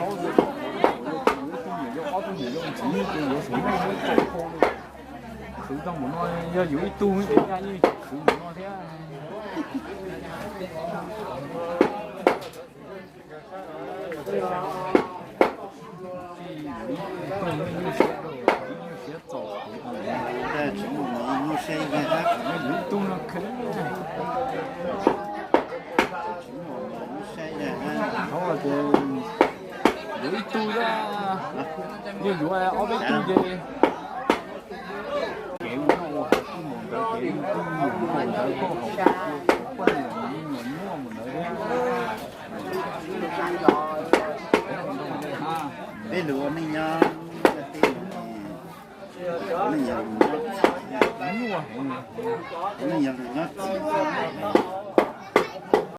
Ob tug niam yau, ob tug niam yau ntxiv ces yuav tsum muaj ib txoj hau li. Khwv tau npaum no, yog yuav ib tug ces yeej khwv npaum no thiab. Ib tug nyuaj siab, ib nyuaj siab txaus khwv. Ib tug no khwv. Thov tias yuav ib tug, yog yuav ob peb tug ces kev ua noj ua haus kuj npaum ntawd, kev ua noj ua haus ntawd koj hauv poj niam nyuaj npaum ntawd thiab. Peb lus ua neej nyob, neej yog lus nyob txim, neej yog lus nyob txim.